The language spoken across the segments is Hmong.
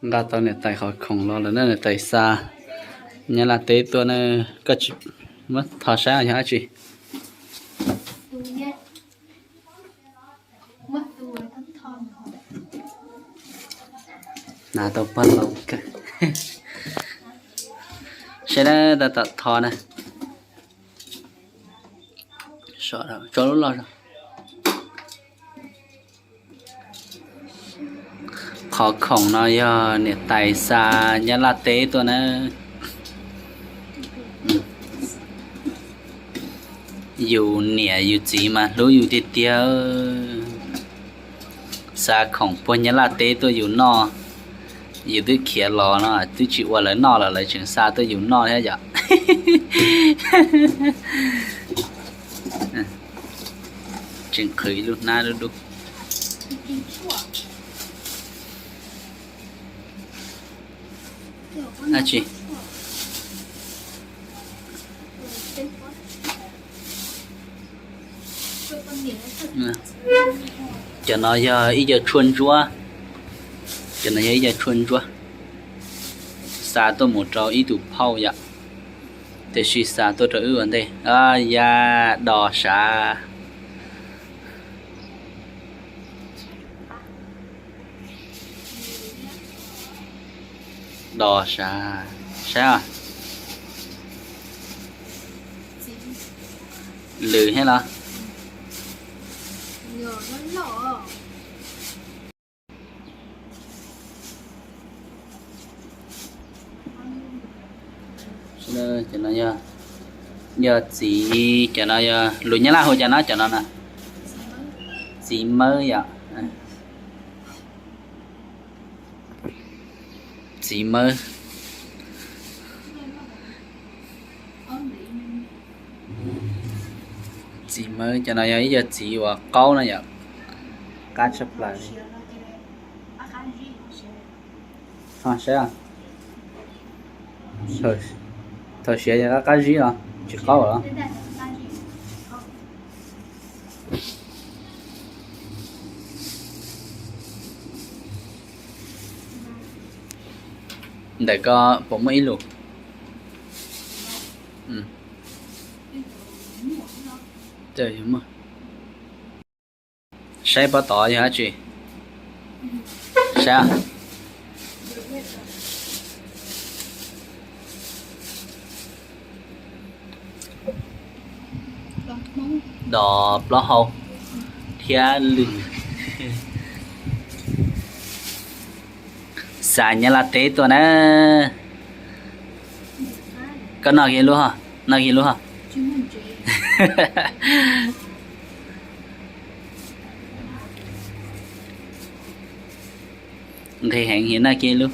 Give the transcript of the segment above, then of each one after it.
Nqa tau niam tais qhov khoom los lawm na, niam tais xa Nyab Laj teb tuaj na. Koj muab tho saib yog dab tsi. Hnav tau pog laus kawg. Saib na, tab tom tho na. Tso lub loj. Qhov khoom no yog niam tais xa Nyab Laj teb tuaj na. Yus niam yus txiv mas hlub yus tiag tiag. Xa khoom puag Nyab Laj teb tuaj yus noj, yus twb khiav los no twb tsis ua lawv noj los lawv tseem xa tuaj yus noj thiab yom. Tseem qhwv ib lub hnab dub dub. Dab tsi? Cov no yog ib co tshuaj ntsuab. Cov no yog ib co tshuaj ntsuab. Xa tuaj mus rau ib tug phauj yom. Tiam sis xa tuaj rau wb ua ntej. Ya, dos sav. Dos sav, saib os. Lwm thiab los? Cov no yog, yog txiv, cov no yog lus Nyab Laj hu cas no, cov no na? Txiv mawb yom. Txiv mawb. Txiv mawb, cov no yog ib co txiv uas qaub no yom. Qab tshaj plaws li. Ho saib, thaum siav yog qab qab zib los tsis qaub los? Ntawm ko puas muaj ib lus? Saib pob tod yog dab tsi? Saib. Dos plaub hau thiab lwm. Xa Nyab Laj teb tuaj na. Koj noj kiag lub, noj kiag lub. Nqhis heev, noj kiag lub.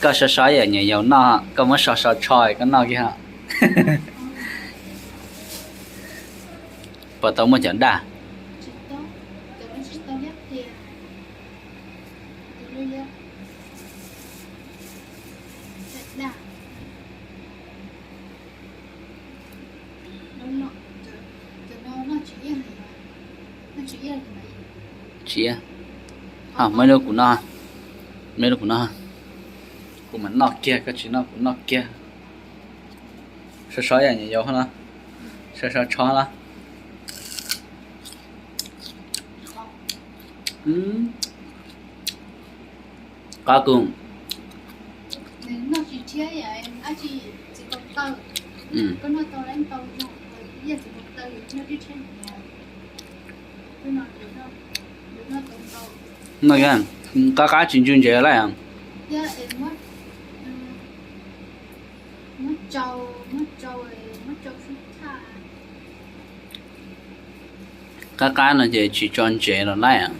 Koj so so yam nyuam yaus noj, koj muab so so tsho koj noj kiag. Puas tau muaj cov daj? Tsis iab. Muab lub kuv noj, muab lub kuv noj. Kuv mam noj kiag, koj tsis noj kuv noj kiag. So so yam nyuam yaus no, so so tsho los. Qab kuv. Noj qab qab tsis ntsw ntsev lawm. Qab qab no ces tsis tso ntsev los lawm.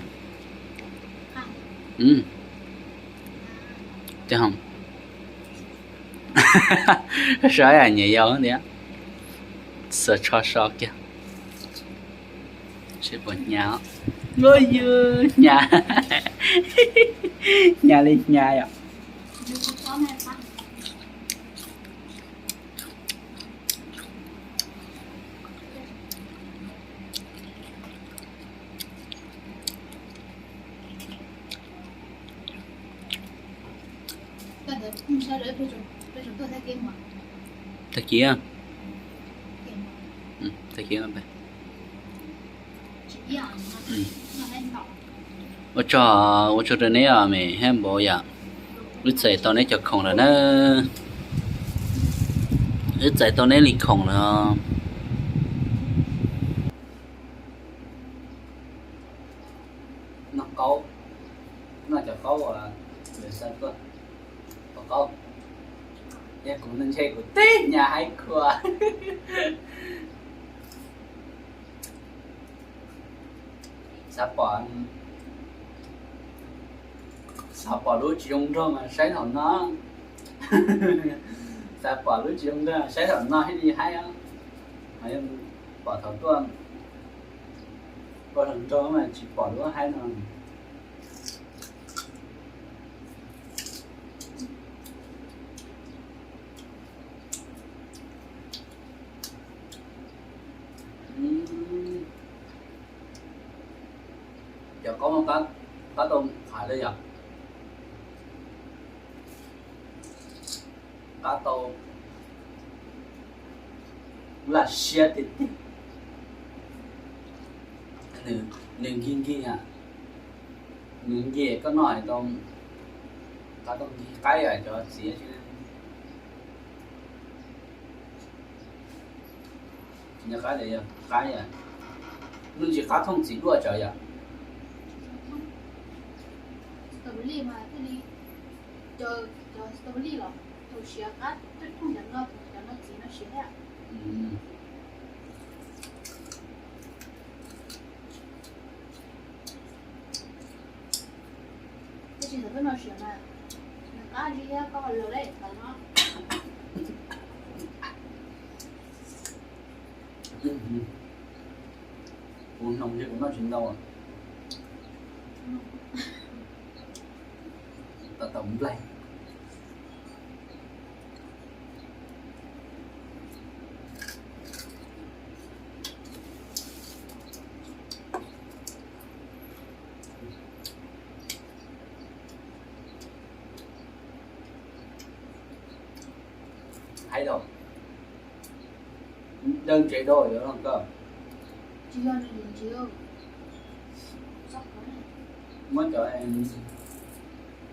Saib yam nyuam yaus tias, xav tsho so kiag. Seb puas hnyav. Hnyav, hnyav li hnyav yom. Tag kis, tag kis. Ua tsaug, ua tsaug rau neb os, me hab npau yom. Wb txais tau neb cov khoom lawm na. Wb txais tau neb li khoom lawm. Noj qaub, noj cov qaub uas lawv xa tuaj, pom qaub. Yog kuv no ntshe kuv tib nyam haib khuas. Xav pom, xav pom lub tsis zoo nraug mas saib thaum no. Xav pom lub tsis zoo nraug saib thaum no thiaj li haib. Pom thaum tuaj, pom thaum nraug mas tsis pom lub haib no. Cov qaub no qab tau qhav li yom. Qab tau laj siab tiag tiag. Nws nkig nkig, nws nkig koj noj hais tau, qab tau nkig qaib cov txiv. Nws qab, qab, nws tsis qab thooj txiv duaj tsawv yom. Kuv hnoos thiab kuv noj tsis ntau. Tau tau nplaig. Haib dau. Dawb ntsev dau yuav no koj. Muab cov,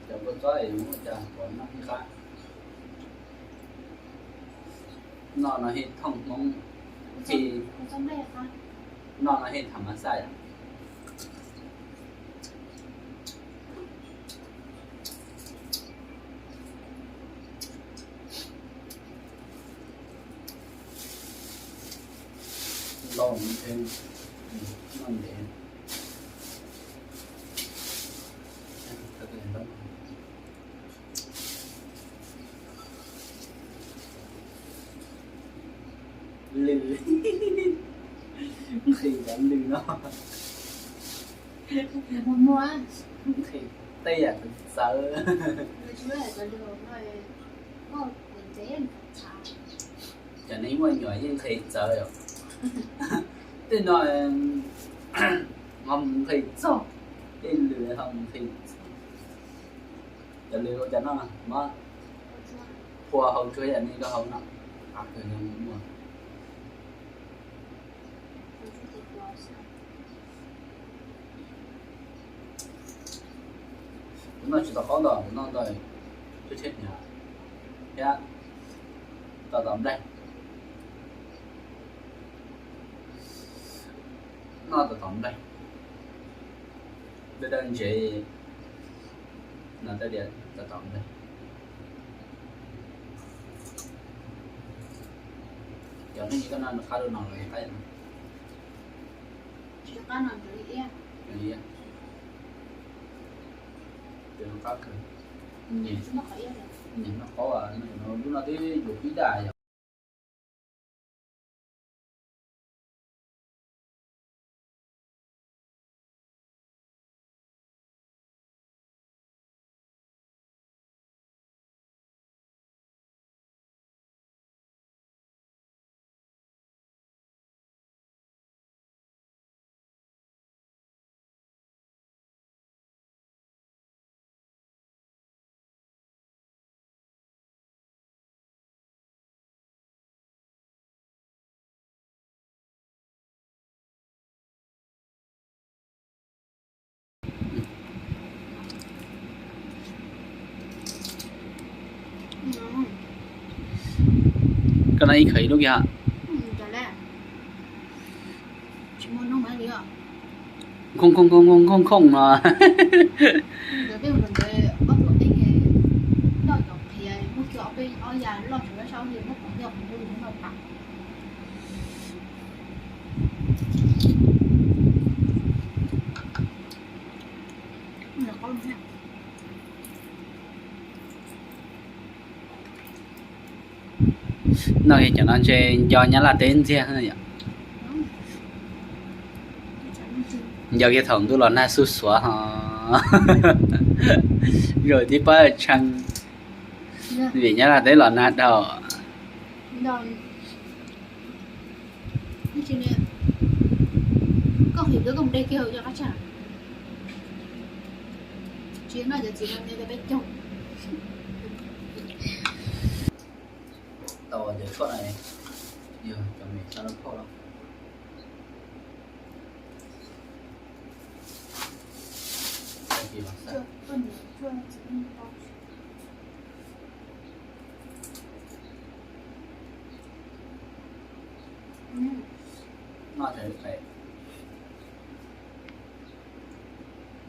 cov kua txob es muab cov pov noj ib qab. Noj no thiaj thooj hmoov, thiaj, noj no thiaj tham mas xaj yom. Lauj, noj ntev. Lws, nqhis cov lws no. Nqhis tej yam txawv. Cov neeg muaj nyuam yeej nqhis txawv yom. Tej no ho mus nqhis txog, tej lws ho mus nqhis txog. Cov lws ua cas no mas phua hau tsuag yam li koj hau no, qab kawg no muaj. Kuv noj tsis tau qaub ntau, kuv noj ntau tshiab tshiab hnyav thiab tau tom nplaig. Noj tau tom nplaig, dawb dawb ntsev no tej diav tau tom nplaig. Cov neeg koj noj qab dua no los qab no. Qab no, qab kawg. Nyiam noj qaub, lub no twb yuav ib dag yom. Koj noj ib khawv ib lub kiag. Khooj khooj khooj khooj khooj no. Noj kiag cov no ntshe nco Nyab Laj teb ntxiag yom. Nco kiag thaum ntuj los nag xuj xuav ho zuj tib pab tshee vim Nyab Laj teb los nag dhau. Tau cov tshuaj no yog cov me xav lub phauj los. Noj tsam li pem.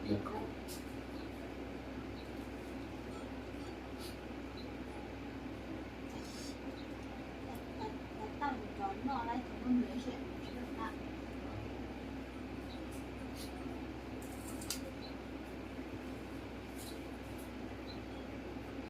Noj lawm thaum poj niam.